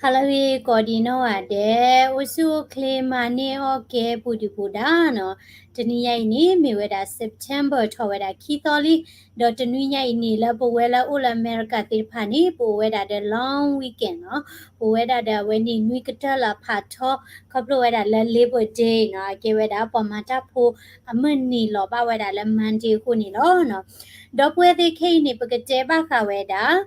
ဟါလၢအဂ့ၤ ကိးဒံနီၢ်ဂၤဒဲး, အိၣ်ဆူၣ်အိၣ်ချ့မၤန့ၢ်အီၣ်ကဲပူၤဒုးပူၤဒါနီၤ. တနံၤညါအံၤန့ၣ် မ့ၢ်ဝဲဒၣ် September ထီၣ်ဝဲဒၣ်ခံသီလံ, ဒီးတနွံညါအံၤန့ၣ် လၢပဝဲလၢအိၣ်လၢအမဲရကၤသ့ၣ်တဖၣ်န့ၣ် ပအိၣ်ဝဲဒၣ်ဒီး long weekend နီၤ. ပအိၣ်ဝဲဒၣ်ဒီးအဝဲန့ၣ် နွံကတၢၢ်လၢအဖးထီ ခီဖျိဝဲဒၣ်လၢ Labor Day နီၤ, အကဲဝဲဒၣ်ပှၤမၤတၢ်ဖိအမုၢ်နံၤလီၤဘၣ်ဝဲဒၣ်လၢ Monday အဃိန့ၣ်လီၤနီၤ. ဒီပုၢ်ဝဲၢ်သ့ၣ်ခဲအံၤန့ၣ် ပကတဲဘၣ်ဃးဝဲဒၣ်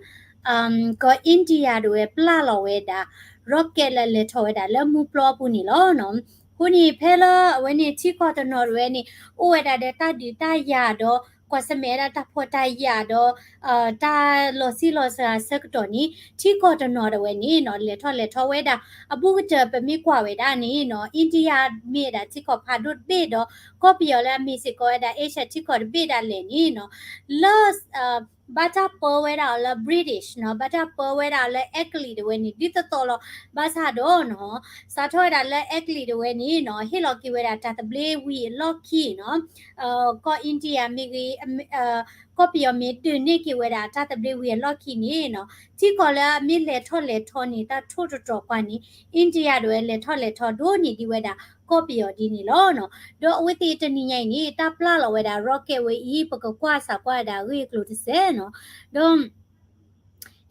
ကီၢ် India တဝဲပျၢ်လီၤဝဲဒၣ် rocket လၢလဲၤထီၣ်ဝဲဒၣ်လၢမူပျီပူၤန့ၣ်လီၤနီၤ. အဃိန့ၣ် ဖဲလၢအဝဲန့ၣ်ထံကီၢ်တနီၤတဝဲန့ၣ် အိၣ်ဝဲဒၣ်ဒီးတၢ်ဒုးတၢ်ယၤဒီး ကွၢ်ဆၢၣ်မဲာ်ဝဲဒၣ်တၢ်ဖှီၣ်တၢ်ယာ်ဒီး တၢ်လီၤဆံးလီၤစှၤအဆၢကတီၢ်န့ၣ် ထံကီၢ်တနီၤတဝဲန့ၣ်နီၤ လဲၤထီၣ်လဲၤထီဝဲဒၣ် အဘူးကတၢၢ်ပမ့ၢ်ကွၢ်ဝဲဒၣ်န့ၣ်နီၤ India မ့ၢ်ဝဲဒၣ်ထံကီၢ်ဖးဒိၣ်တဘ့ၣ်ဒီး ကီၢ်ပယီၤလၢအမ့ၢ်စ့ၢ်ကီးဝဲဒၣ် Asia ထံကီၢ်တဘ့ၣ်ဒၣ်လဲာ်န့ၣ်နီၤ လၢ ဘၣ်တၢ်ပၢဝဲဒၣ်အီၤလၢ British နီၤ, ဘၣ်တၢ်ပၢဝဲဒၣ်အီၤလၢ အဲကလံးတဝဲန့ၣ် ဒ်သိးသိးလီၤ. ဘၣ်ဆၣ်ဒီးနီၤ စးထီၣ်ဝဲဒၣ်လၢအဲကလံးတဝဲန့ၣ်နီၤ ဟ့ၣ်လီၤက့ၤဝဲဒၣ်တၢ်သဘျ့ဝံၤအလီၢ်ခံနီၤ ကီၢ် India မ့ၢ်ဂ့ၤ ကီၢ်ပယီၤမ့ၢ်ဒုးန့ၢ်က့ၤဝဲဒၣ်တၢ်သဘျ့ဝံၤအလီၢ်ခံန့ၣ်နီၤ ထံကီၢ်လၢအမ့ၢ်လဲၤထီၣ်လဲၤထီန့ၣ် တၢ်ထိၣ်တတြီၤကွၢ်န့ၣ် India တဝဲလဲၤထီၣ်လဲၤထီဒိၣ်န့ၢ်ဒံးဝဲဒၣ် ကီၢ်ပယီၤဒ်န့ၣ်လီၤနီၤ. ဒီးအဝဲသ့ၣ်တနံၤညါအံၤန့ၣ် တၢ်ပျၢ်လီၤဝဲဒၣ် rocket ဝဲအံၤ ပကကွၢ်စးကွၢ်ဝဲဒၣ်အဂ့ၢ်အကျိၤတစဲးနီၤ ဒီး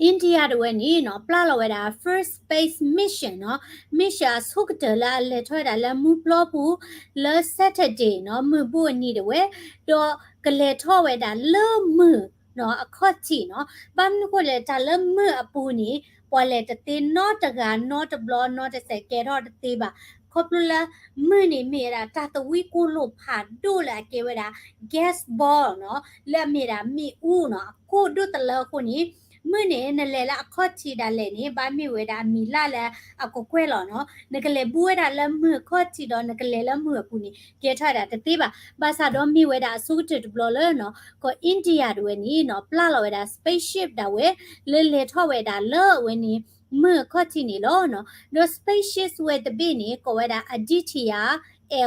India တဝဲန့ၣ်နီၤ ပျၢ်လီၤဝဲဒၣ် first space mission နီၤ, mission အဆိကတၢၢ်လၢအလဲၤထီၣ်ဝဲဒၣ်လၢမူပျီပူၤ လၢ Saturday နီၤ မုၢ်ဘူၣ်အနံၤတဝဲ, ဒီးကလဲၤထီၣ်ဝဲဒၣ်လၢမုၢ်နီၤ အခီၣ်ထံးနီၤ. ဘၣ်မနုၤဃိလဲၣ် တၢ်လၢမုၢ်အပူၤန့ၣ် ပှၤလဲၤတသ့နီတဂၤနီတဘျီနီတစဲးကဲထီၣ်တသ့ဘၣ်. ခီဖျိလၢ မုၢ်န့ၣ်မ့ၢ်ဝဲဒၣ်တၢ်သဝံကိၢ်လိာ်ဖးဒိၣ်လၢအကဲဝဲဒၣ် gas ball နီၤ, လၢအမ့ၢ်ဒၣ်မ့ၣ်အူနီၤ အကိၢ်ဒိၣ်တလၢအဃိန့ၣ် မုၢ်န့ၣ်နလဲၤလၢအခီၣ်ထံးဒၣ်လဲာ်န့ၣ် ဘၣ်မ့ၢ်ဝဲဒၣ်အမံၤလၢ်လၢအကကွဲၢ်လီၤနီၤ. နကလဲၤဘူးဝဲဒၣ်လၢမုၢ်အခီၣ်ထံးဒီးနကလဲၤလၢမုၢ်အပူၤန့ၣ် ကဲထီၣ်ဝဲဒၣ်တသ့ဘၣ်. ဘၣ်ဆၣ်ဒီးမ့ၢ်ဝဲဒၣ်အဆိကတၢၢ်တဘျီလၢနီၤ ကီၢ် India တဝဲန့ၣ်နီၤ ပျၢ်လီၤဝဲဒၣ် spaceship ဒၣ်ဝဲ လၢလဲၤထီၣ်ဝဲဒၣ်လၢအဝဲန့ၣ် မုၢ်အခီၣ်ထံးန့ၣ်လီၤနီၤ. ဒီး spaceship ဝဲတဘ့ၣ်န့ၣ် ကိးဝဲဒၣ် Aditya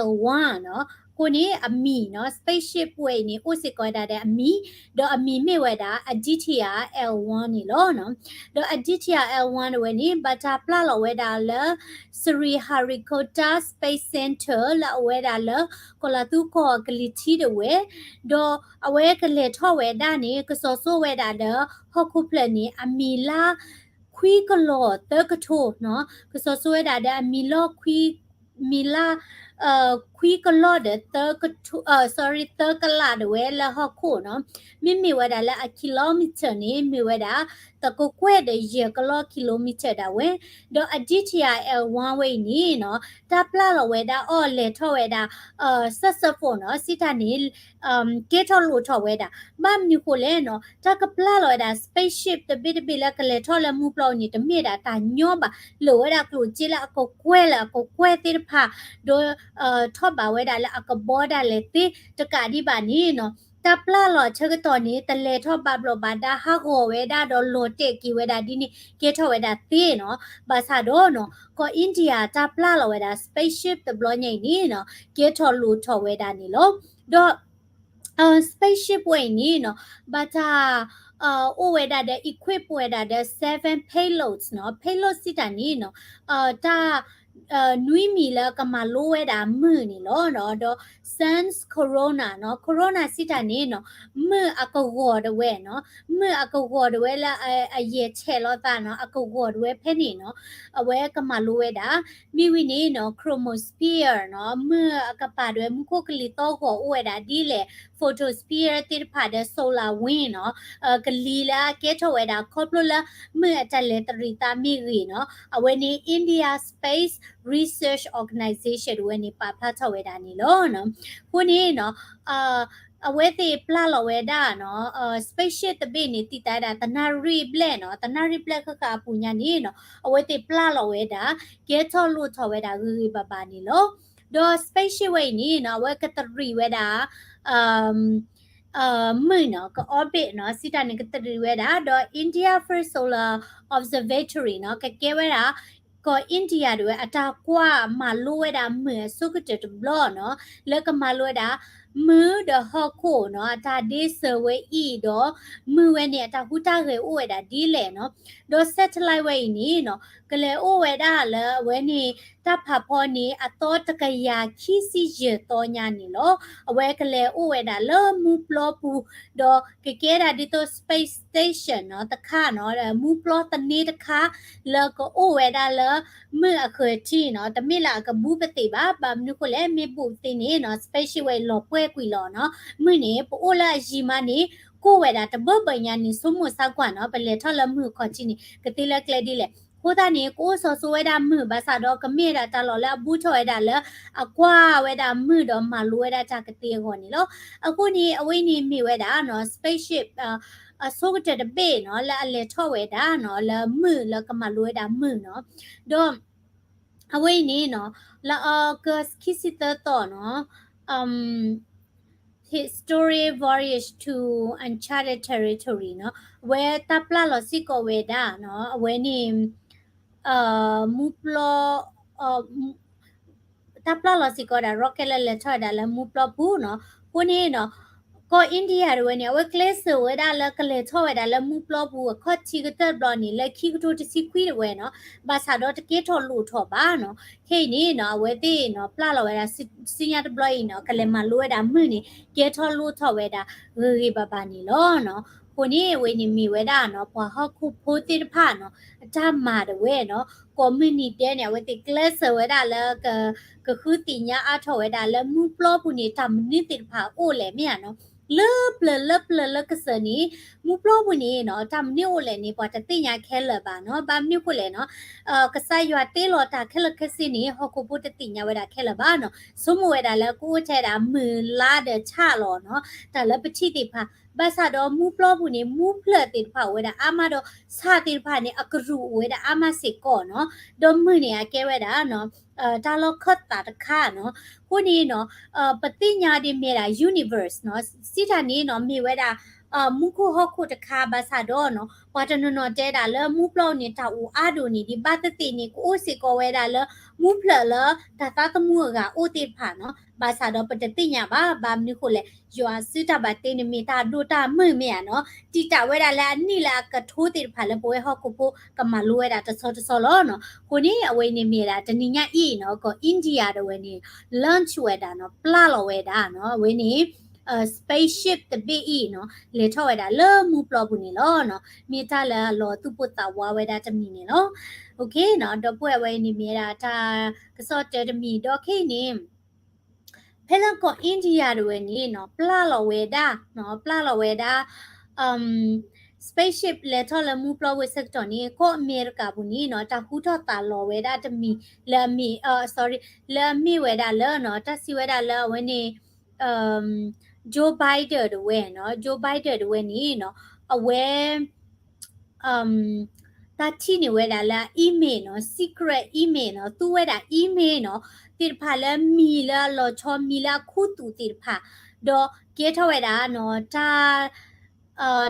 L one နီၤ. အဃိန့ၣ်အမံၤနီၤ spaceship ဝဲအံၤန့ၣ် အိၣ်စ့ၢ်ကီးဝဲဒၣ်ဒီးအမံၤ, ဒီးအမံၤမ့ၢ်ဝဲဒၣ် Aditya L one န့ၣ်လီၤနီၤ. ဒီး Aditya L one တဝဲန့ၣ် ဘၣ်တၢ်ပျၢ်လီၤဝဲဒၣ်လၢ Sriharikota Space Center လၢအဝဲဒၣ်လၢ ကီၢ်လၤသူကီၢ်ကလံၤထံးတဝဲ, ဒီးအဝဲကလဲၤထီၣ်ဝဲဒၣ်န့ၣ် ကစီၤစိဝဲဒၣ်ဒီး ဟီၣ်ခိၣ်ဖျၢၣ်န့ၣ် အမံၤလၢ် ခွံကလီၢ်သၢကထိနီၤ, ကစီၤစိဝဲဒၣ်ဒီးအမံၤလၢ်ခွံ, မံၤလၢ် ခွံကလီၢ်ဒီးသၢကထိ, sorry သၢကလးဒၣ်ဝဲလၢဟီၣ်ခိၣ်နီၤ, မ့မ့ၢ်ဝဲဒၣ်လၢအ kilometer န့ၣ် မ့ၢ်ဝဲဒၣ် သၢကကွဲၢ်ဒီးယဲၢ်ကလီၢ် kilometer ဒၣ်ဝဲ, ဒီး Aditya L one ဝဲအံၤန့ၣ်နီၤ တၢ်ပျၢ်လီၤဝဲဒၣ်အီၤလဲၤထီၣ်ဝဲဒၣ် successful နီၤ စံးတၢ်န့ၣ် ကဲထီၣ်လိာ်ထီၣ်ဝဲဒၣ်, ဘၣ်မနုၤဃိလဲၣ်နီၤ တၢ်ကပျၢ်လီၤဝဲဒၣ် spaceship တဘ့ၣ်တဘ့ၣ်လၢကလဲၤထီၣ်လၢမူပျီန့ၣ် တမ့ၢ်ဒၣ်တၢ်ညီဘၣ်, လိၣ်ဝဲဒၣ်ကျိၣ်စ့လၢအကကွဲၢ်လၢအကကွဲၢ်သ့ၣ်တဖၣ်, ဒီး ထီၣ်ဘးဝဲဒၣ်လၢအကဘီဒၣ်လဲာ်သ့ တကးဒံးဘၣ်န့ၣ်နီၤ တၢ်ပျၢ်လီၤအဆၢကတီၢ်န့ၣ် တလဲၤထီၣ်ဘၣ်ဘျီးဘၣ်ဒါဟးဂီၤဝဲဒၣ်ဒီးလီၤတဲာ်က့ၤဝဲဒၣ်ဒ်န့ၣ် ကဲထီၣ်ဝဲဒၣ်သ့နီၤ, ဘၣ်ဆၣ်ဒီးနီၤ ကီၢ် India တၢ်ပျၢ်လီၤဝဲဒၣ် spaceship တဘျီညါအံၤန့ၣ်နီၤ ကဲထီၣ်လိာ်ထီၣ်ဝဲဒၣ်န့ၣ်လီၤ. ဒီး spaceship ဝဲအံၤန့ၣ်နီၤ ဘၣ်တၢ် အိၣ်ဝဲဒၣ်ဒီး equip ဝဲဒၣ်ဒီး seven payloads နီၤ, payload စံးတၢ်န့ၣ်နီၤ တၢ် နွံမံၤလၢကမၤလိဝဲဒၣ်မုၢ်န့ၣ်လီၤ. ဒီး sun's corona နီၤ, corona စံးတၢ်န့ၣ်နီၤ မုၢ်အကဂီၤဒၣ်ဝဲနီၤ, မုၢ်အကဂီၤဒၣ်ဝဲလၢအယဲၢ်ဆဲးလိာ်သးနီၤ အကဂီၤဒၣ်ဝဲဖဲန့ၣ်နီၤ အဝဲကမၤလိဝဲဒၣ် မ့ၢ်ဝံၤန့ၣ်နီၤ chromosphere နီၤ မုၢ်အကပၤဒၣ်ဝဲမူခိၣ်ကလံၤသီဂီၤအိၣ်ဝဲဒၣ်ဒ်လဲၣ် photosphere သ့ၣ်တဖၣ်ဒီး solar wind နီၤ ကလံၤလၢအကဲထီၣ်ဝဲဒၣ်ခီဖျိလၢ မုၢ်အတၢ်လဲၤတရံးသးမ့ၢ်ဂ့ၤနီၤ အဝဲန့ၣ် India Space Research Organization တဝဲန့ၣ် ပာ်ဖျါထီၣ်ဝဲဒၣ်န့ၣ်လီၤ. အဃိန့ၣ်နီၤ အဝဲသ့ၣ်ပျၢ်လီၤဝဲဒၣ်နီၤ spaceship တဘ့ၣ်န့ၣ် တံာ်တာ်ဝဲဒၣ်သနၣ်ရံၣ်ဘျဲၣ်နီၤ, သနၣ်ရံၣ်ဘျဲၣ်ဃၣ်ဃၣ်အပူၤညါန့ၣ်နီၤ အဝဲသ့ၣ်ပျၢ်လီၤဝဲဒၣ် ကဲထီၣ်လိာ်ထီၣ်ဝဲဒၣ်ဂ့ၤဂ့ၤဘၣ်ဘၣ်န့ၣ်လီၤ. ဒီး spaceship ဝဲအံၤန့ၣ်နီၤ အဝဲကတရံးဝဲဒၣ် မုၢ်နီၤ က orbit နီၤ စံးတၢ်န့ၣ်ကတရံးဝဲဒၣ် ဒီး India First Solar Observatory နီၤ ကကဲဝဲဒၣ် ကီၢ် India ဒၣ်ဝဲ အတၢ်ကွၢ်မၤလိဝဲဒၣ်မုၢ်အဆိကတၢၢ်တဘျီနီၤ လၢကမၤလိဝဲဒၣ် မုၢ်ဒီးဟီၣ်ခိၣ်နီၤ အတၢ်ဒ့စၢၤဝဲအံၤဒီး မုၢ်ဝဲန့ၣ် အတၢ်ဟူးတၢ်ဂဲၤအိၣ်ဝဲဒၣ်ဒ်လဲၣ်နီၤ. ဒီး satellite ဝဲအံၤန့ၣ်နီၤ ကလဲၤအိၣ်ဝဲဒၣ်လၢအဝဲန့ၣ် တၢ်ဖးဖီန့ၣ် အသီတကယၤခံဆံယဲၢ်သီညါန့ၣ်လီၤ. အဝဲကလဲၤအိၣ်ဝဲဒၣ်လၢမူပျီပူၤ ဒီးကကဲဒၣ်ဒ်သိး space station နီၤ တခါနီၤ မူပျီသန့တခါ လၢကအိၣ်ဝဲဒၣ်လၢမုၢ်အဃၢၤထံနီၤ တမ့ၢ်လၢအကဘူးပသ့ၣ်ဘၣ်. ဘၣ်မနုၤဃိလဲၣ် မ့ၢ်ဘူးပသ့ၣ်န့ၣ်နီၤ spaceship ဝဲအံၤလီၤပှဲၤကွံာ်လီၤနီၤ. မုၢ်န့ၣ် ပအိၣ်လၢအယံၤမးန့ၣ် ကိၢ်ဝဲဒၣ်တဘၢဘၢညါန့ၣ် ဆိကမိၣ်ဆၢကွၢ်နီၤ ပလဲၤထီၣ်လၢမုၢ်ခီၣ်ထံးန့ၣ် ကသ့လၢကျဲဒ်လဲၣ်. အဃိသတးန့ၣ် ကအိၣ်စီၤစိဝဲဒၣ်မုၢ် ဘၣ်ဆၣ်ဒီးကမ့ၢ်ဒၣ်တၢ်လီၢ်လၢအဘူးထီၣ်ဝဲဒၣ်လၢ အကွၢ်ဝဲဒၣ်မုၢ်ဒီးမၤလိဝဲဒၣ်တၢ်ကသ့အဂီၢ်န့ၣ်လီၤ. အဃိန့ၣ် အဝဲန့ၣ်မ့ၢ်ဝဲဒၣ်နီၤ spaceship အဆိကတၢၢ်တဘ့ၣ်နီၤ လၢအလဲၤထီၣ်ဝဲဒၣ်နီၤ လၢမုၢ်လၢကမၤလိဝဲဒၣ်မုၢ်နီၤ. ဒီး အဝဲအံၤန့ၣ်နီၤ လၢ August ခံဆံသၢသီနီၤ Historic Voyage to Uncharted Territory နီၤ အဝဲတၢ်ပျၢ်လီၤစ့ၢ်ကီးဝဲဒၣ်နီၤ အဝဲန့ၣ် မူပျီ တၢ်ပျၢ်လီၤစ့ၢ်ကီးဒၣ် rocket လၢလဲၤထီၣ်ဝဲဒၣ်လၢမူပျီပူၤနီၤ. အဃိန့ၣ်နီၤ ကီၢ် India တဝဲန့ၣ် အဝဲကျဲးစၢးဝဲဒၣ်လၢကလဲၤထီၣ်ဝဲဒၣ်လၢမူပျီပူၤ အခီၣ်ထံးကတၢၢ်တဘျီန့ၣ် လၢခံကထိတဆံခွံတဝဲနီၤ ဘၣ်ဆၣ်ဒီးတကဲထီၣ်လိၣ်ထီၣ်ဘၣ်နီၤ. ခဲအံၤန့ၣ်နီၤ အဝဲသ့ၣ်နီၤ ပျၢ်လီၤဝဲဒၣ် စုညါတဘျီအံၤနီၤ ကလဲၤမၤလိဝဲဒၣ်မုၢ်န့ၣ် ကဲထီၣ်လိၣ်ထီၣ်ဝဲဒၣ်ဂ့ၤဂ့ၤဘၣ်ဘၣ်န့ၣ်လီၤနီၤ. အဃိန့ၣ် အဝဲန့ၣ်မ့ၢ်ဝဲဒၣ်နီၤ ပှၤဟီၣ်ခိၣ်ဖိသ့ၣ်တဖၣ်နီၤ အတၢ်မၤတဝဲနီၤ ကိးမုၢ်နံၤဒဲးန့ၣ် အဝဲသ့ၣ်ကျဲးစၢးဝဲဒၣ်လၢ ကဃုသ့ၣ်ညါအါထီၣ်ဝဲဒၣ်လၢမူပျီပူၤန့ၣ် တၢ်မနုၤသ့ၣ်တဖၣ်အိၣ်လဲၣ်မ့ၢ်ဧါနီၤ. လၢပျၢၤလၢပျၢၤလၢကစၢၢ်န့ၣ် မူပျီပူၤန့ၣ်နီၤ တၢ်မနုၤအိၣ်လဲၣ်န့ၣ် ပှၤတသ့ၣ်ညါခဲလၢာ်ဘၣ်နီၤ. ဘၣ်မနုၤဃိလဲၣ်နီၤ ကစၢ်ယွၤတ့လီၤတၢ်ခဲလၢာ်ခဲဆ့န့ၣ် ဟီၣ်ခိၣ်ဖိတသ့ၣ်ညါဝဲဒၣ်ခဲလၢာ်ဘၣ်နီၤ. ဆိကမိၣ်ဝဲဒၣ်လၢကအိၣ်ထဲဒၣ်မုၢ်လါဒီးဆၣ်လီၤနီၤ တၢ်လၢပထံၣ်သ့ၣ်တဖၣ် ဘၣ်ဆၣ်ဒီးမူပျီပူၤန့ၣ် မူဖျၢၣ်သ့ၣ်တဖၣ်အိၣ်ဝဲဒၣ်အါမးဒီး ဆၣ်သ့ၣ်တဖၣ်န့ၣ် အကရူၢ်အိၣ်ဝဲဒၣ်အါမးစ့ၢ်ကီးနီၤ. ဒီးမုၢ်န့ၣ် အကဲဝဲဒၣ်နီၤ တၢ်လီၢ်ခၢၣ်သးတခါနီၤ. အဃိန့ၣ်နီၤ ပသ့ၣ်ညါဒ်မ့ၢ်ဒၣ် universe နီၤ စံးတၢ်န့ၣ်နီၤ မ့ၢ်ဝဲဒၣ် မူခိၣ်ဟီၣ်ခိၣ်တခါဘၣ်ဆၣ်ဒီးနီၤ ပှၤတနီၤနီၤတဲဒၣ်လၢမူပျီပူၤန့ၣ် တၢ်အိၣ်အါဒိၣ်န့ၣ် ဒ်ဘၣ်သ့ၣ်သ့ၣ်န့ၣ် ကအိၣ်စ့ၢ်ကီးဝဲဒၣ်လၢ မူဖျၢၣ်လၢတၢ်သးသမူအဂၤအိၣ်သ့ၣ်တဖၣ်နီၤ. ဘၣ်ဆၣ်ဒီးပတသ့ၣ်ညါဘၣ် ဘၣ်မနုၤဃိလဲၣ် ယွၤစုတၢ်ဘၣ်တ့န့ၣ်မ့ၢ်တၢ်ဒိၣ်တၢ်မုၢ်မ့ၢ်ဧါနီၤ. တံာ်တာ်ဝဲဒၣ်လၢအနံၣ်လၢအကထိသ့ၣ်တဖၣ်လၢပဝဲဟီၣ်ခိၣ်ဖိကမၤလိဝဲဒၣ်တဆီတဆီလီၤနီၤ. အဃိန့ၣ် အဝဲန့ၣ်မ့ၢ်ဒၣ်တနံၤညါအံၤနီၤ ကီၢ် India တဝဲန့ၣ် launch ဝဲဒၣ်နီၤ ပျၢ်လီၤဝဲဒၣ်နီၤ အဝဲန့ၣ် spaceship တဘ့ၣ်အံၤနီၤ လဲၤထီၣ်ဝဲဒၣ်လၢမူပျီပူၤန့ၣ်လီၤနီၤ. မ့ၢ်တၢ်လၢအလီၤသူၣ်ပိၢ်သးဝးဝဲဒၣ်တမံၤန့ၣ်လီၤ. နီၤ ဒီပုၢ်ဝဲၢ်န့ၣ်မ့ၢ်ဝဲဒၣ်တၢ်ကစီၣ်တၢတမံၤဒီးခဲအံၤန့ၣ် ဖဲလၢကီၢ် India တဝဲန့ၣ်နီၤ ပျၢ်လီၤဝဲဒၣ်နီၤ ပျၢ်လီၤဝဲဒၣ် spaceship လဲၤထီၣ်လၢမူပျီပူၤဆၢကတီၢ်န့ၣ် ကီၢ်အမဲရကၤပူၤန့ၣ်နီၤ တၢ်ဟူထီၣ်သါလီၤဝဲဒၣ်တမံၤ လၢအမ့ၢ် sorry လၢအမ့ၢ်ဝဲဒၣ်လၢနီၤ တၢ်စံးဝဲဒၣ်လၢအဝဲန့ၣ် Joe Biden တဝဲနီၤ Joe Biden တဝဲန့ၣ်နီၤ အဝဲ တၢ်ထံၣ်န့ၢ်ဝဲဒၣ်လၢ email နီၤ secret email နီၤ သူဝဲဒၣ် email နီၤ သ့ၣ်တဖၣ်လၢမံၤလၢအလီၤဆီ မံၤလၢအခူသူၣ်သ့ၣ်တဖၣ် ဒီးကဲထီၣ်ဝဲဒၣ်နီၤ တၢ်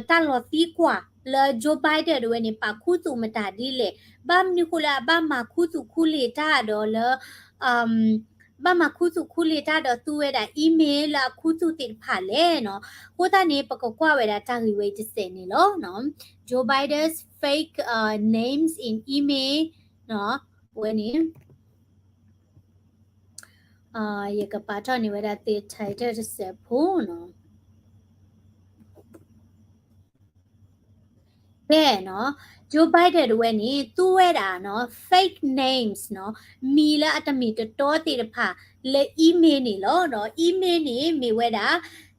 တၢ်လီၤသံကွၢ်လၢ Joe Biden တဝဲန့ၣ် ပာ်ခူသူၣ်မတၤဒ်လဲၣ် ဘၣ်မနုၤဃိလၢအဘၣ်မၤခူသူၣ်ခူလ့ၤတၢ်ဒီးလၢ ဘၣ်မၤခူသူၣ်ခူလ့ၤတၢ်ဒီးသူဝဲဒၣ် email လၢအခူသူၣ်သ့ၣ်တဖၣ်လဲၣ်နီၤ. အဃိသတးန့ၣ် ပကကွၢ်ဝဲဒၣ်တၢ်ဂ့ၢ်ဝဲအံၤတစဲးန့ၣ်လီၤ. Joe Biden's fake names in email နီၤ အဝဲန့ၣ် ယကပာ်ထီၣ်န့ၢ်ဝဲဒၣ်သ့ title တစဲးဖိနီၤ ကဲနီၤ Joe Biden တဝဲန့ၣ် သူဝဲဒၣ်နီၤ fake names နီၤ မံၤလၢအတမ့ၢ်တတီသ့ၣ်တဖၣ်လၢ email န့ၣ်လီၤ. ဒီး email န့ၣ် မ့ၢ်ဝဲဒၣ်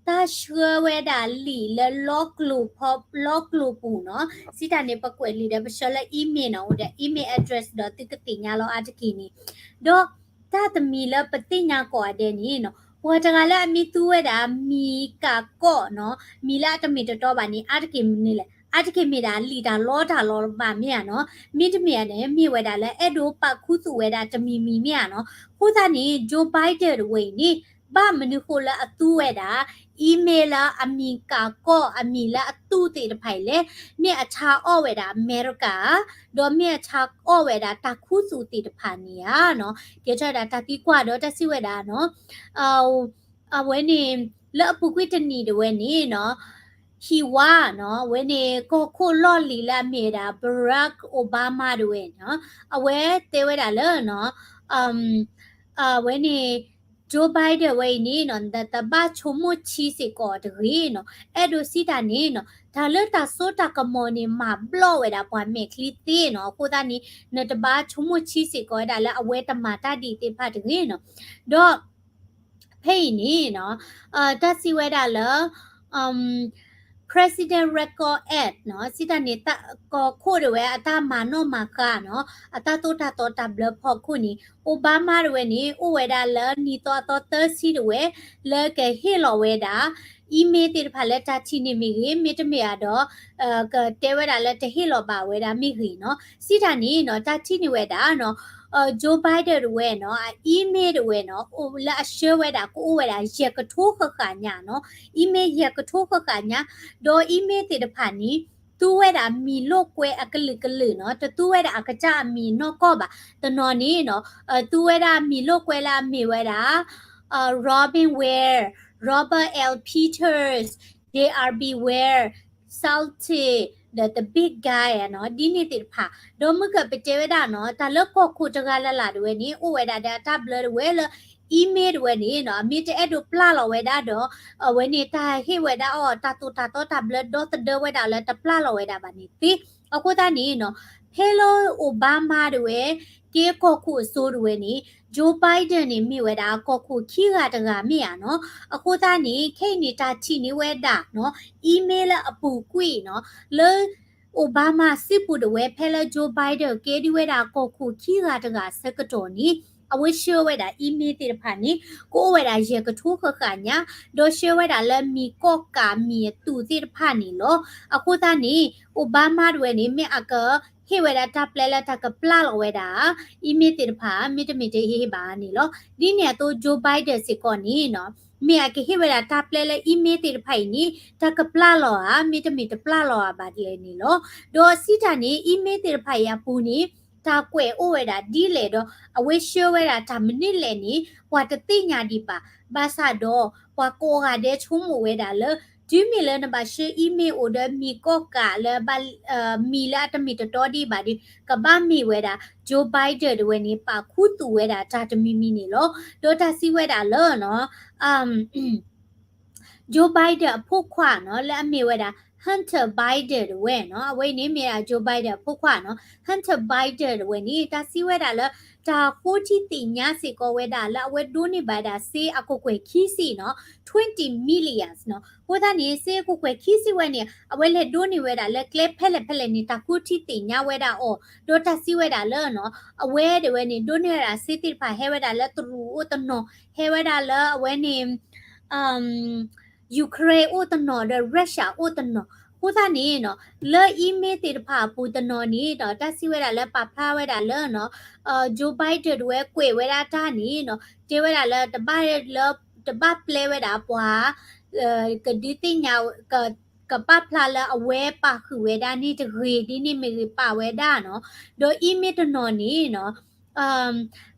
တၢ်ဆှၢဝဲဒၣ်လံာ်လၢလီကျိၤဖီ လီကျိၤပူၤနီၤ စံးတၢ်န့ၣ် ပကွဲးလံာ်ဒီးပဆှၢလၢ email နီၤ အိၣ်ဒီး email address ဒီးသုကသ့ၣ်ညါလီၤအါတက့ၢ်န့ၣ် ဒီးတၢ်တမံၤလၢပသ့ၣ်ညါကိးဂၤဒဲးန့ၣ်နီၤ ပှၤတဂၤလၢအမံသူဝဲဒၣ် မံၤကးကီးနီၤ မံၤလၢအတမ့ၢ်တတီဘၣ်န့ၣ် အါတက့ၢ်မနုၤလဲၣ် အါတက့ၢ်မ့ၢ်ဒၣ်လံာ်တၢ်လီတၢ်လီဘၣ်မ့ၢ်ဧါနီၤ မ့တမ့ၢ်န့ၣ် မ့ၢ်ဝဲဒၣ်လၢအဲၣ်ဒိးပာ်ခူသူၣ်ဝဲဒၣ်တမံၤမံၤမ့ၢ်ဧါနီၤ အဃိသတးန့ၣ် Joe Biden တဝဲအံၤန့ၣ် ဘၣ်မနုၤဃိလၢအသူဝဲဒၣ် email လၢအမံၤကးကီးအမံၤလၢအသူသ့ၣ်တဖၣ်အံၤလဲၣ် မ့ၢ်အဆါအီၣ်ဝဲဒၣ်အမဲရကၤ ဒီးမ့ၢ်အဆါအီၣ်ဝဲဒၣ်တၢ်ခူသူၣ်သ့ၣ်တဖၣ်န့ၣ်ဧါနီၤ ကဲထီၣ်ဝဲဒၣ်တၢ်သံကွၢ်ဒီးတၢ်စံးဝဲဒၣ်နီၤ အဝဲန့ၣ် လၢအပူၤကွံာ်တနံၤဒၣ်ဝဲန့ၣ်နီၤ ဟံၣ်ဝါနီၤ အဝဲန့ၣ် ကီၢ်ခိၣ်လီၢ်လံၤလၢအမ့ၢ်ဝဲဒၣ် Barack Obama ဒၣ်ဝဲနီၤ အဝဲတဲဝဲဒၣ်လၢနီၤ အဝဲန့ၣ် Joe Biden ဝဲအံၤန့ၣ်နီၤ နတဘၣ်ဆိကမိၣ်ဆံးစ့ၢ်ကီးတဂ့ၤနီၤ အဲၣ်ဒိးစံးတၢ်န့ၣ်နီၤ တၢ်လၢတၢ်စိတၢ်ကမီၤန့ၣ် မၤဘျီၣ်ဝဲဒၣ်ပှၤမဲာ်ချံသ့နီၤ အဃိသတးန့ၣ် နတဘၣ်ဆိကမိၣ်ဆံးစ့ၢ်ကီးဝဲဒၣ်လၢအဝဲတမၤတၢ်ဒ်အံၤသ့ၣ်တဖၣ်တဂ့ၤနီၤ ဒီး ဖဲအံၤန့ၣ်နီၤ တၢ်စံးဝဲဒၣ်လၢ President Recall Act နီၤ စံးတၢ်န့ၣ် ကီၢ်ခိၣ်ဒၣ်ဝဲအတၢ်မၤနီၣ်မၤဃါနီၤ အတၢ်သိၣ်တၢ်သီတၢ်ဘျၢဖီခိၣ်န့ၣ် Obama ဒၣ်ဝဲန့ၣ် အိၣ်ဝဲဒၣ်လၢနံၣ်သီအသီသၢဆံဒၣ်ဝဲ လၢကဟ့ၣ်လီၤဝဲဒၣ် email သ့ၣ်တဖၣ်လၢတၢ်ထံၣ်န့ၣ်မ့ၢ်ဂ့ၤ မ့တမ့ၢ်ဒီး ကတဲဝဲဒၣ်လၢတဟ့ၣ်လီၤဘၣ်ဝဲဒၣ်မ့ၢ်ဂ့ၤနီၤ စံးတၢ်န့ၣ်နီၤ တၢ်ထံၣ်န့ၢ်ဝဲဒၣ်နီၤ Joe Biden ဒၣ်ဝဲနီၤ အ email ဒၣ်ဝဲနီၤ လၢအဆှၢဝဲဒၣ် ကအိၣ်ဝဲဒၣ်ယဲၢ်ကထိဃၣ်ဃၣ်ညါနီၤ email ယဲၢ်ကထိဃၣ်ဃၣ်ညါ ဒီး email သ့ၣ်တဖၣ်န့ၣ် သူဝဲဒၣ်မံၤလိာ်ကွဲအကလုာ်ကလုာ်နီၤ တသူဝဲဒၣ်အကစၢ်အမံၤနီၢ်ကီၢ်ဘၣ် တနီၤန့ၣ်နီၤ သူဝဲဒၣ်မံၤလိာ်ကွဲလၢအမ့ၢ်ဝဲဒၣ် Robin Ware, Robert L Peters, J R B Ware, Salty, the the big guy နီၤ ဒ်န့ၣ်သ့ၣ်တဖၣ် ဒီးမုၢ်ကပတဲဝဲဒၣ်နီၤ တၢ်လၢကီၢ်ခိၣ်တဂၤလၢ်လၢ်ဒၣ်ဝဲန့ၣ် အိၣ်ဝဲဒၣ်ဒီးအတၢ်ဘျၢဒၣ်ဝဲလၢ email ဒၣ်ဝဲန့ၣ်နီၤ မ့ၢ်တအဲၣ်ဒိးပျၢ်လီၤဝဲဒၣ်ဒီး အဝဲန့ၣ်တၢ်ဟ့ၣ်ဝဲဒၣ်အီၤ တၢ်သိၣ်တၢ်သီတၢ်ဘျၢဒီသဒၢဝဲဒၣ်လၢတပျၢ်လီၤဝဲဒၣ်ဘၣ်န့ၣ်သ့ အဃိသတးန့ၣ်နီၤ ဖဲလၢ Obama ဒၣ်ဝဲ ကဲကီၢ်ခိၣ်အစိၤဒၣ်ဝဲန့ၣ် Joe Biden န့ၣ် မ့ၢ်ဝဲဒၣ်ကီၢ်ခိၣ်ခံဂၤတဂၤမ့ၢ်ဧါနီၤ အဃိသတးန့ၣ် ခဲအံၤန့ၣ် တၢ်ထံၣ်န့ၢ်ဝဲဒၣ်နီၤ email လၢအပူၤကွံာ်နီၤ လၢ Obama စုပူၤဒၣ်ဝဲ ဖဲလၢ Joe Biden ကဲဒုးဝဲဒၣ်ကီၢ်ခိၣ်ခံဂၤတဂၤဆၢကတီၢ်န့ၣ် အဝဲဆှၢဝဲဒၣ် email သ့ၣ်တဖၣ်န့ၣ် ကအိၣ်ဝဲဒၣ်ယဲၢ်ကထိဃၣ်ဃၣ်ညါ ဒီးဆှၢဝဲဒၣ်လၢမံၤကီၢ်ကးမံၤအသူးသ့ၣ်တဖၣ်န့ၣ်လီၤ. အဃိသတးန့ၣ် Obama ဒၣ်ဝဲန့ၣ် မ့ၢ်အကဟ့ၣ်ဝဲဒၣ်တၢ်ပျဲလၢတၢ်ကပျၢ်လီၤဝဲဒၣ် email သ့ၣ်တဖၣ် မ့တမ့ၢ်တဟ့ၣ်ဘၣ်န့ၣ်လီၤ. ဒ်န့ၣ်အသိး Joe Biden စ့ၢ်ကီးန့ၣ်နီၤ မ့ၢ်အကဟ့ၣ်ဝဲဒၣ်တၢ်ပျဲလၢ email သ့ၣ်တဖၣ်အံၤန့ၣ် တၢ်ကပျၢ်လီၤဧါ မ့တမ့ၢ်တပျၢ်လီၤဧါဘၣ်ဒ်လဲၣ်န့ၣ်လီၤ. ဒီးစံးတၢ်န့ၣ် email သ့ၣ်တဖၣ်အံၤအပူၤန့ၣ် တၢ်ကွဲးအိၣ်ဝဲဒၣ်ဒ်လဲၣ်ဒီး အဝဲဆှၢဝဲဒၣ်တၢ်မနုၤလဲၣ်န့ၣ် ပှၤတသ့ၣ်ညါဒံးဘၣ်. ဘၣ်ဆၣ်ဒီး ပှၤကိးဂၤဒဲးဆိကမိၣ်ဝဲဒၣ်လၢ တုၤမ့ၢ်လၢနဘၣ်ဆှၢ email အိၣ်ဒီးမံၤကီၢ်ကးလၢ မံၤလၢအတမ့ၢ်တတီဒံးဘၣ်ဒီး ကဘၣ်မ့ၢ်ဝဲဒၣ် Joe Biden တဝဲန့ၣ် ပာ်ခူသူၣ်ဝဲဒၣ်တၢ်တမံၤမံၤန့ၣ်လီၤ. ဒီးတၢ်စံးဝဲဒၣ်လၢ Joe Biden အဖိခွါနီၤ လၢအမ့ၢ်ဝဲဒၣ် Hunter Biden တဝဲနီၤ အဝဲအံၤန့ၣ်မ့ၢ်ဒၣ် Joe Biden အဖိခွါနီၤ Hunter Biden တဝဲန့ၣ် တၢ်စံးဝဲဒၣ်လၢ တၢ်ဃိထံသ့ၣ်ညါစ့ၢ်ကီးဝဲဒၣ်လၢအဝဲဒိးန့ၢ်ဘၣ်ဒၣ်စ့ အကကွဲၢ်ခံဆံနီၤ twenty millions နီၤ အဃိသတးန့ၣ် စ့အကကွဲၢ်ခံဆံဝဲန့ၣ် အဝဲလဲၤဒိးန့ၢ်ဝဲဒၣ်လၢကျဲဖဲလဲၣ်ဖဲလဲၣ်န့ၣ် တၢ်ဃိထံသ့ၣ်ညါဝဲဒၣ်အီၤ ဒီးတၢ်စံးဝဲဒၣ်လၢနီၤ အဝဲဒၣ်ဝဲန့ၣ် ဒိးန့ၢ်ဝဲဒၣ်စ့သ့ၣ်တဖၣ်ဟဲဝဲဒၣ်လၢတရူးအိၣ်တနီၤ ဟဲဝဲဒၣ်လၢအဝဲန့ၣ် Ukraine အိၣ်တနီၤဒီး Russia အိၣ်တနီၤ အဃိသတးန့ၣ်နီၤ လၢ email သ့ၣ်တဖၣ်အပူၤတနီၤန့ၣ်ဒီး တၢ်စံးဝဲဒၣ်လၢပာ်ဖျါဝဲဒၣ်လၢနီၤ Joe Biden တဝဲကွဲးဝဲဒၣ်တၢ်န့ၣ်နီၤ တဲဝဲဒၣ်လၢတဘၣ်လၢ တဘၣ်ပျဲဝဲဒၣ်ပှၤ ကဒုးသ့ၣ်ညါ ကပာ်ဖျါလၢအဝဲပာ်ဃုာ်ဝဲဒၣ်န့ၣ်တဂ့ၤ ဒ်န့ၣ်မ့ၢ်ဂ့ၤပာ်ဝဲဒၣ်နီၤ ဒီး email တနီၤန့ၣ်နီၤ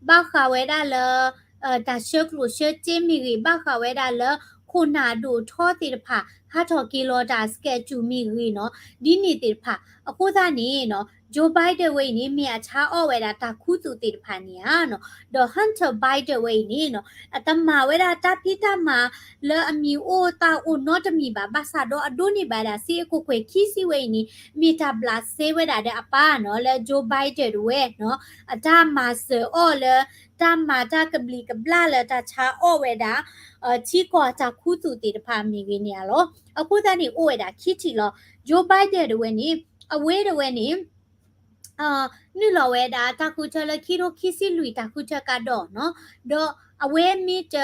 ဘၣ်ဃးဝဲဒၣ်လၢ တၢ်ဆှၢကျိၣ်ဆှၢစ့မ့ၢ်ဂ့ၤ ဘၣ်ဃးဝဲဒၣ်လၢ ခိၣ်နၢ်ဒိၣ်ထီသ့ၣ်တဖၣ် ဟးထီၣ်က့ၤလီၤတၢ် schedule မ့ၢ်ဂ့ၤနီၤ ဒ်န့ၣ်သ့ၣ်တဖၣ် အဃိသတးန့ၣ်နီၤ Joe Biden ဝဲအံၤန့ၣ် မ့ၢ်အဆါအီၣ်ဝဲဒၣ်တၢ်ခူသူၣ်သ့ၣ်တဖၣ်န့ၣ်ဧါနီၤ ဒီး Hunter Biden ဝဲအံၤန့ၣ်နီၤ အတမၤဝဲဒၣ်တၢ်ဖံးတၢ်မၤလၢအမံၤအိၣ်သၣ်အိၣ်နီတမံၤဘၣ် ဘၣ်ဆၣ်ဒီးအဒိးန့ၢ်ဘၣ်ဒၣ်စ့အကကွဲၢ်ခံဆံဝဲအံၤန့ၣ် မ့ၢ်တၢ်ဘျးစဲဝဲဒၣ်ဒီးအပၢ်နီၤ လၢ Joe Biden တဝဲနီၤ အတၢ်မၤစၢၤအီၣ်လၢ တၢ်မၤတၢ်ကဘျံးကဘျၣ်လၢတၢ်ဆါအီၣ်ဝဲဒၣ် ထံကီၢ်တၢ်ခူသူၣ်သ့ၣ်တဖၣ်မ့ၢ်ဂ့ၤန့ၣ်ဧါလီၤ. အဃိသတးန့ၣ် အိၣ်ဝဲဒၣ်ခံထံၣ်လီၤ. Joe Biden တဝဲန့ၣ် အဝဲတဝဲန့ၣ် နုာ်လီၤဝဲဒၣ်တၢ်ဃုထၢလၢခံထိခံဆံလွံၢ်တၢ်ဃုထၢကဒီးနီၤ, ဒီးအဝဲမ့ၢ်တ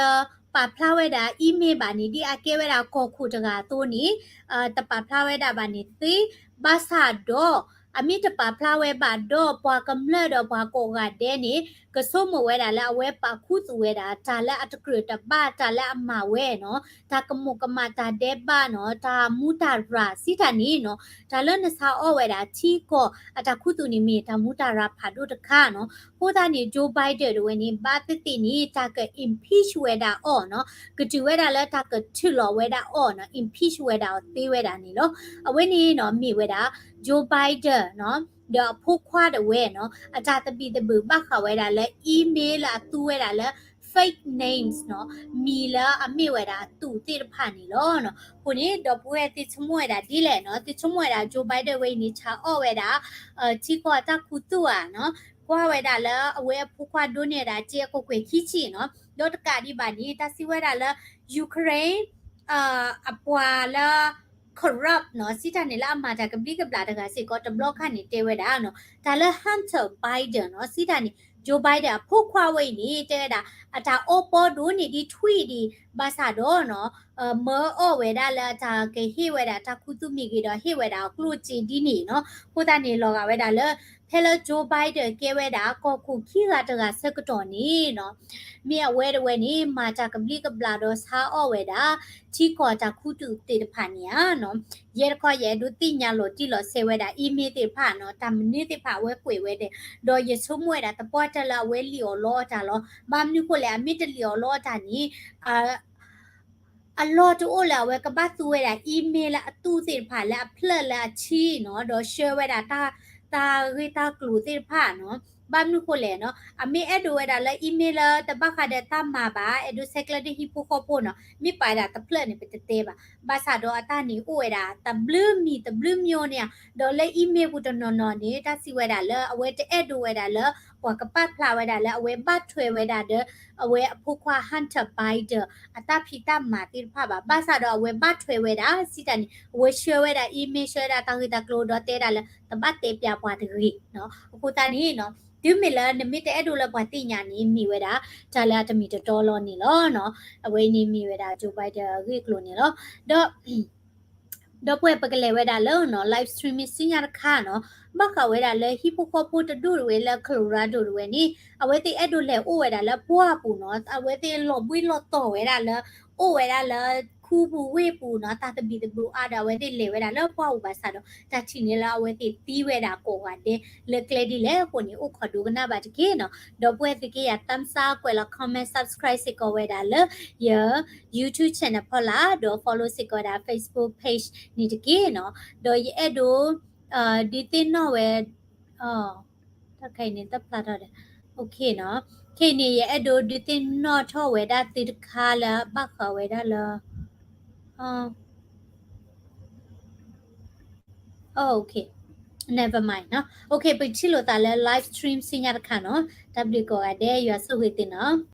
ပာ်ဖျါဝဲဒၣ် email ဘၣ်န့ၣ် ဒ်အကဲဝဲဒၣ်ကီၢ်ခိၣ်တဂၤအသိးန့ၣ် တပာ်ဖျါဝဲဒၣ်ဘၣ်န့ၣ်သ့, ဘၣ်ဆၣ်ဒီး အမ့ၢ်တပာ်ဖျါဝဲဘၣ်ဒီး ပှၤကမျၢၢ်ဒီးပှၤကိးဂၤဒဲးန့ၣ် ကဆိကမိၣ်ဝဲဒၣ်လၢအဝဲပာ်ခူသူၣ်ဝဲဒၣ် တၢ်လၢအတကြၢးတဘၣ် တၢ်လၢအမၤဝဲနီၤ, တၢ်ကမူးကမၣ် တၢ်ဒဲးဘးနီၤ, တၢ်မူတၢ်ရၤစံးတၢ်န့ၣ်နီၤ, တၢ်လၢနဆါအီၣ်ဝဲဒၣ်ထံကီၢ်အတၢ်ခူသူၣ်န့ၣ် မ့ၢ်တၢ်မူတၢ်ရၤဖးဒိၣ်တခါနီၤ. အဃိသတးန့ၣ် Joe Biden တဝဲန့ၣ် ဘၣ်သ့ၣ်သ့ၣ်န့ၣ် တၢ်က impeach ဝဲဒၣ်အီၤနီၤ, ကတုၤဝဲဒၣ်လၢတၢ်ကထုးလီၤဝဲဒၣ်အီၤနီၤ, impeach ဝဲဒၣ်အီၤသ့ဝဲဒၣ်န့ၣ်လီၤ. အဝဲန့ၣ်နီၤ မ့ၢ်ဝဲဒၣ် Joe Biden နီၤ ဒီးအဖိခွါတဝဲနီၤ အတၢ်သဘံၣ်သဘုၣ်ဘၣ်ဃးဝဲဒၣ်လၢ email လၢအသူဝဲဒၣ်လၢ fake names နီၤ, မံၤလၢအမ့ၢ်ဝဲဒၣ်အသူးသ့ၣ်တဖၣ်န့ၣ်လီၤ. အဃိန့ၣ် ဒီပုၢ်ဝဲၢ်သ့ၣ်ဆိကမိၣ်ဝဲဒၣ်ဒ်လဲၣ်နီၤ, သ့ၣ်ဆိကမိၣ်ဝဲဒၣ် Joe Biden ဝဲအံၤန့ၣ် ဆါအီၣ်ဝဲဒၣ် ထံကီၢ်အတၢ်ခူသူၣ်ဧါနီၤ, ကွၢ်ဝဲဒၣ်လၢအဝဲအဖိခွါဒိးန့ၢ်ဝဲဒၣ်စ့အကကွဲၢ်ခံဆံနီၤ, ဒီးတကးဒံးဘၣ်န့ၣ် တၢ်စံးဝဲဒၣ်လၢ Ukraine အပှၤလၢ corrupt နီၤ, စံးတၢ်န့ၣ်လၢအမၤတၢ်ကဘျံးကဘျၣ်တဂၤစ့ၢ်ကီး တဘျီခါန့ၣ်တဲဝဲဒၣ်နီၤ, တၢ်လၢ Hunter Biden နီၤ, စံးတၢ်န့ၣ် Joe Biden အဖိခွါဝဲအံၤန့ၣ် တဲဝဲဒၣ် အတၢ်အီပီဒိၣ်န့ၢ်ဒံးထွံၣ်ဒံး ဘၣ်ဆၣ်ဒီးနီၤ မၢအီၣ်ဝဲဒၣ်လၢအတၢ်ကဟ့ၣ်ဝဲဒၣ်တၢ်ခူသူၣ်မ့ၢ်ဂ့ၤဒီး ဟ့ၣ်ဝဲဒၣ်အကျိၣ်စ့ဒ်န့ၣ်နီၤ. အဃိသတးန့ၣ် လီၤဂာ်ဝဲဒၣ်လၢ ဖဲလၢ Joe Biden ကဲဝဲဒၣ်ကီၢ်ခိၣ်ခံဂၤတဂၤဆၢကတီၢ်န့ၣ်နီၤ, မ့ၢ်အဝဲတဝဲန့ၣ် မၤတၢ်ကဘျံးကဘျၣ်ဒီးဆါအီၣ်ဝဲဒၣ် ထံကီၢ်တၢ်ခူသူၣ်သ့ၣ်တဖၣ်န့ၣ်ဧါနီၤ. ယဲတခီ ယအဲၣ်ဒိးသ့ၣ်ညါလီၤတံၢ်လီၤဆဲးဝဲဒၣ် email သ့ၣ်တဖၣ်နီၤ, တၢ်မနုၤသ့ၣ်တဖၣ်အဝဲကွဲးဝဲဒၣ်, ဒီးယဆိကမိၣ်ဝဲဒၣ်သပှၢ်တၢၢ်လၢအဝဲလံၣ်အီၣ်လီအီၣ်တၢ်လီၤ. ဘၣ်မနုၤဃိလဲၣ် အမ့ၢ်တလံၣ်အီၣ်လီအီၣ်တၢ်န့ၣ် အလီၢ်တအိၣ်လၢအဝဲကဘၣ်သူဝဲဒၣ် email လၢအသူးသ့ၣ်တဖၣ်လၢအဖျၢၣ်လၢအဆံနီၤ, ဒီးဆှၢဝဲဒၣ်တၢ် တၢ်ဂ့ၢ်တၢ်ကျိၤသ့ၣ်တဖၣ်နီၤ. ဘၣ်မနုၤဃိလဲၣ်နီၤ, အမ့ၢ်အဲၣ်ဒိးဝဲဒၣ်လၢ email လၢတဘၣ်ဃးဒီးတၢ်မၤဘၣ် အဲၣ်ဒိးဆဲးကျၢဒီးဟံၣ်ဖိဃီဖိနီၤ, မ့ၢ်ပာ်ဝဲဒၣ်တဖျၢၣ်န့ၣ် ပတတဲဘၣ်. ဘၣ်ဆၣ်ဒီးအတၢ်န့ၣ်အိၣ်ဝဲဒၣ် တဘျုးမံၤတဘျုးမံၤန့ၣ်ဧါ, ဒီးလၢ email ပူၤတနီၤနီၤန့ၣ် တၢ်စံးဝဲဒၣ်လၢ အဝဲတအဲၣ်ဒိးဝဲဒၣ်လၢ ပှၤကပာ်ဖျါဝဲဒၣ်လၢအဝဲဘၣ်ထွဲဝဲဒၣ်ဒီး အဝဲအဖိခွါ Hunter Biden အတၢ်ဖံးတၢ်မၤသ့ၣ်တဖၣ်ဘၣ်. ဘၣ်ဆၣ်ဒီးအဝဲဘၣ်ထွဲဝဲဒၣ် စံးတၢ်န့ၣ် အဝဲဆှၢဝဲဒၣ် email ဆှၢဝဲဒၣ်တၢ်ဂ့ၢ်တၢ်ကျိၤဒီးတဲဒၣ်လၢ တဘၣ်တဲပၠးပှၤတဂ့ၤနီၤ. အဃိသတးန့ၣ်နီၤ, တုၤမ့ၢ်လၢနမ့ၢ်တအဲၣ်ဒိးလၢပှၤသ့ၣ်ညါန့ၣ် မ့ၢ်ဝဲဒၣ် တၢ်လၢအတမ့ၢ်တတီလီၤန့ၣ်လီၤနီၤ. အဝဲအံၤန့ၣ်မ့ၢ်ဝဲဒၣ် Joe Biden အဂ့ၢ်အကျိၤန့ၣ်လီၤ. ဒီး ဒီပုၢ်ဝဲၢ်ပကလဲၤဝဲဒၣ်လၢနီၤ live streaming ဆူညါတခါနီၤ, ဘၣ်ဃးဝဲဒၣ်လၢဟံၣ်ဖိဃီဖိတဒူၣ်တဝဲလၢ Colorado တဝဲန့ၣ် အဝဲသ့ၣ်အဲၣ်ဒိးလဲၤအိၣ်ဝဲဒၣ်လၢပှၢ်ပူၤနီၤ, အဝဲသ့ၣ်လီၤဘှံးလီၤတီၤဝဲဒၣ်လၢ အိၣ်ဝဲဒၣ်လၢခူပူၤဝ့ၢ်ပူၤနီၤ, တၢ်သဘံၣ်သဘုၣ်အါဒီး အဝဲသ့ၣ်လဲၤဝဲဒၣ်လၢပှၢ်ပူၤဘၣ်ဆၣ်ဒီး တၢ်ထံၣ်န့ၣ်လၢအဝဲသ့ၣ်သံဝဲဒၣ်ကိးဂၤဒဲးလၢကျဲဒ်လဲၣ်အဃိန့ၣ် အိၣ်ခိးဒိကနၣ်ဘၣ်တက့ၢ်နီၤ. ဒီပုၢ်ဝဲၢ်သုက့ယၤ thumbs up ကွဲးလီၤ comment subscribe စ့ၢ်ကီးဝဲဒၣ်လၢ ယ YouTube channel ဖီလာ် ဒီး follow စ့ၢ်ကီးဝဲဒၣ် Facebook page န့ၣ်တက့ၢ်နီၤ. ဒီးယအဲၣ်ဒိး ဒုးသ့ၣ်နီၣ်ဝဲ တၢ်ခဲအံၤန့ၣ် တၢ်ဖျါထီၣ်ဒီး okay နီၤ. ခဲအံၤန့ၣ် ယအဲၣ်ဒိးဒုးသ့ၣ်နီၣ်ထီၣ်ဝဲဒၣ်သုတခါလၢဘၣ်ဃးဝဲဒၣ်လၢ okay, never mind နီၤ. Okay, ပထံၣ်လိာ်သးလၢ live stream ဆူညါတခါနီၤ. တၢ်ဘျုးကိးဂၤဒဲး ယွၤဆိၣ်ဂ့ၤသုနီၤ.